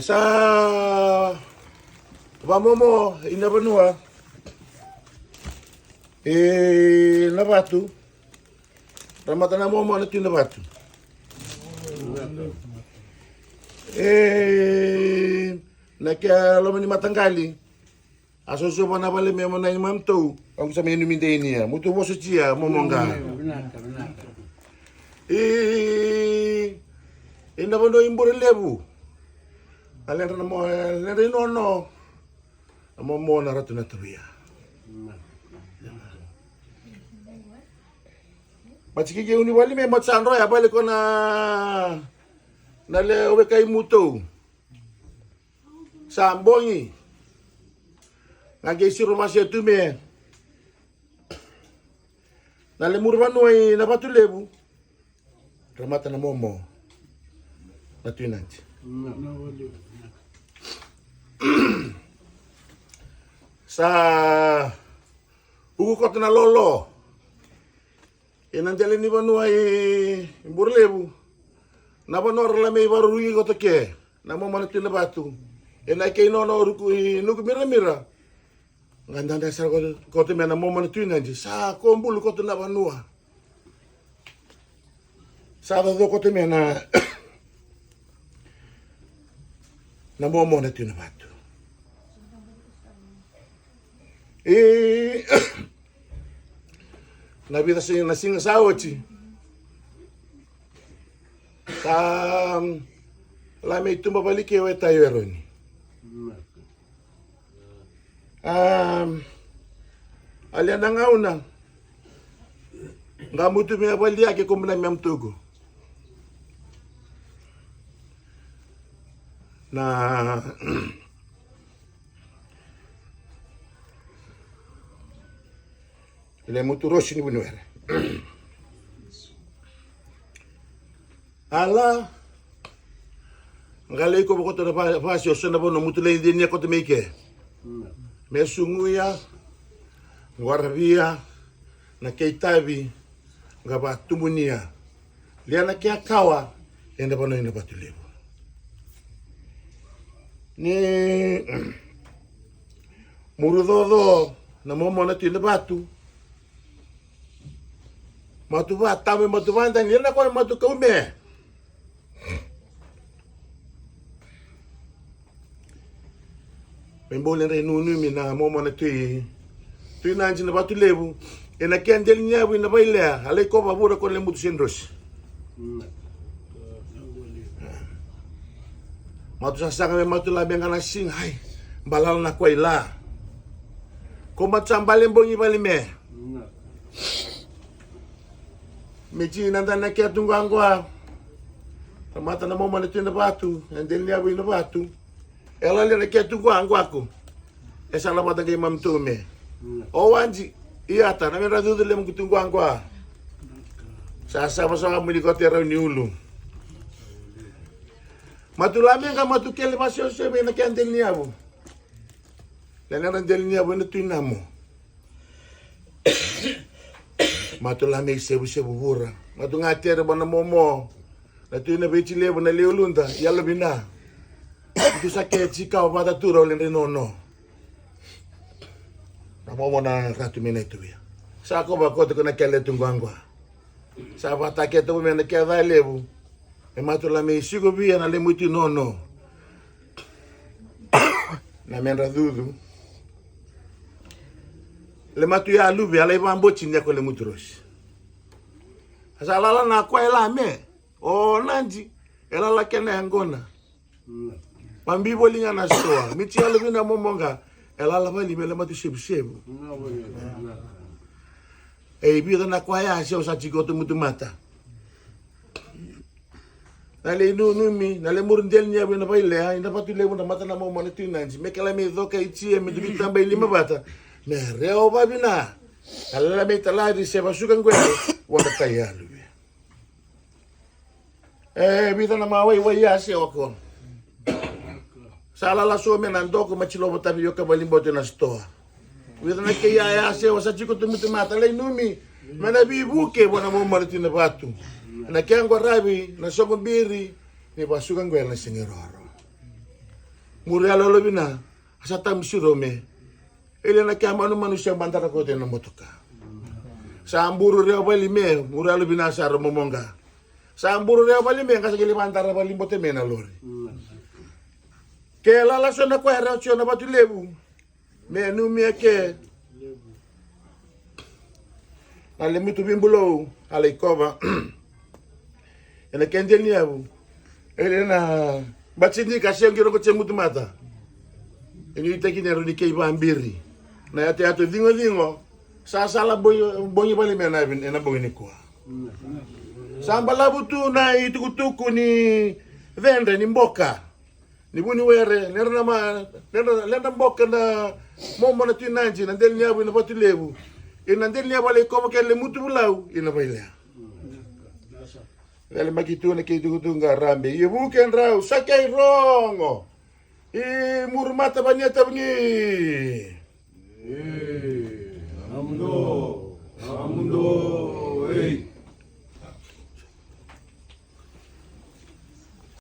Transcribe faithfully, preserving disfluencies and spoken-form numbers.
Sa vamomo i na vanua e na vatu. Ramata na momo na tui na vatu. E na ke loma ni mataqali. A soso vana vale me mo nai ni mamatou. Au sa me numi deinia mutu vosotia momo ga. E na vanua i bure levu. A ledra na mo ledra i nono. A momo na ratu na taruia. Matikiki uni vali me matu sa droya vale ko na na le ovekai mutou. Sa bogi. Ga kei siro masia tu me na le muri vanua i na vatu levu. Ramata na momo na tuinanti. Sa uku koto na lolo. E na dele ni vanua i bure levu. Na vanua ra la me i varurugi koto ke na momo na tui na vatu. E na kei nono ruku i nuku miramira. Ga dada sa koto me na momo na tuinanti sa ko bulu koto na vanua. Sa coco koto me na na momo na tui na vatu. E na vica se na siga sa oti. Sa la me i tuba vali ke o e taio eroni. A lia na gauna ga mutu me a vali ake ko muna me a mutuku. Na le mutu rosi ni vuniwere. Ala ga lei kova koto na vasi o sona vanua mutu lei dinia koto me i ke. Me suguia guaravia na kei tavi ga vatumunia. Lia na kea kawa e na vanua i na vatu levu. Ni muru coco na momo na tui na vatu. Matu vatamu e matu vadani lia na kona matu kaume. Me bau ledra i nunumi na momo na tui tui nanji na vatu levu. E na kea deli ni yavu i na vailea a lai kova vura ko na le mutu se drosi. Matu sasaga me matu la me ga na siga ai. Balala na kua i la ko matu sa bale bogi vali me. Me tini na dana kea tu guagua. Tamata na momo na tui na vatu e deli ni yavu i na vatu. E lali na kea tu guagua ko e sa lavata qai mamatou me. O waji i ata na me ra cucu le muku tu guagua. Sa sava sa muli ko te rau ni ulu. Matu la me ga matu kele vasiosio me na kea deli ni yavu. Le na ra deli ni yavu e na tui namo. Matu la me i sevusevu vura. Matu ga tere vana momo. Na tui na veiti levu na liuluda i alovina. Tu sa ke tikawa vata tu rau le dre nono. Na momo na ratu me na i tuvia. Sa kova kote ko na kele tu guagua. Sa vata ke tu me na ke ca levu. E matu la me i siko via na le muti nono. Na me dra cucu. Le matu ya luve a lai vaboti ni ako le mutu rosi. A sa lala na kua e la me o nadi e lala kena yaqona. Mabi voli ga na soa miti yalo vina momo ga e lala vali me le matu sevusevu. E i vica na kua ya se o sa tiko tu mutu mata. Na le inunumi na le muri deli ni yavu ina vailea ina vatu levu na mata na momo na tinadi me kela me coka i tia me duki taba i lima vata. Me rewa vavina na lela me italavi se vasuka qwele. Ua na tai alu via. E vica na mawaiwai ya se wako. Sa lala so me na doko ma tilova tavioka valibote na sitoa. Vica na kei ya ya se wasa tiko tu mutu mata lai numi. Me na vivuke vua na momo na tina vatu. Na kea qwaravi na soqo biri ni vasuka qwele na sigi roro. Muri yalo yalo vina, a sa tamu siro me. Ele na kea manumanu se bandara kote na motoka. Sa buru rewa vali me, muri yalo vina sa ro momoga. Sa buru rewa vali me, ga sa kele bandara vali bote me na lori. Ke lala so na koya rewa tio na vatu levu. Me numia ke. Na lemutu vibulou, a lai kova. Ena kedel ni yavu. Ele na batini ka se ngi rogo tse mutu mata. Eni itaki ne roni kei vabiri. Na yato yato dingo dingo. Sa sala bogi, bogi vale me na vin, ena bogi ni kua. Sa balavu tu na itukutuku ni vedra ni boka. Ni vuni were, nera na ma, nera, nera boka na momo na tuinanji, na deli ni yavu ina vatu levu. Ina deli ni yavu a lai kova ke le mutu vulau, ina vailea. Vele maki tu na kei tukutuku ga rabe. Ia vuke drau, sa kei rogo. I muru mata vania tavuni. Ei, amudo, amudo, ei.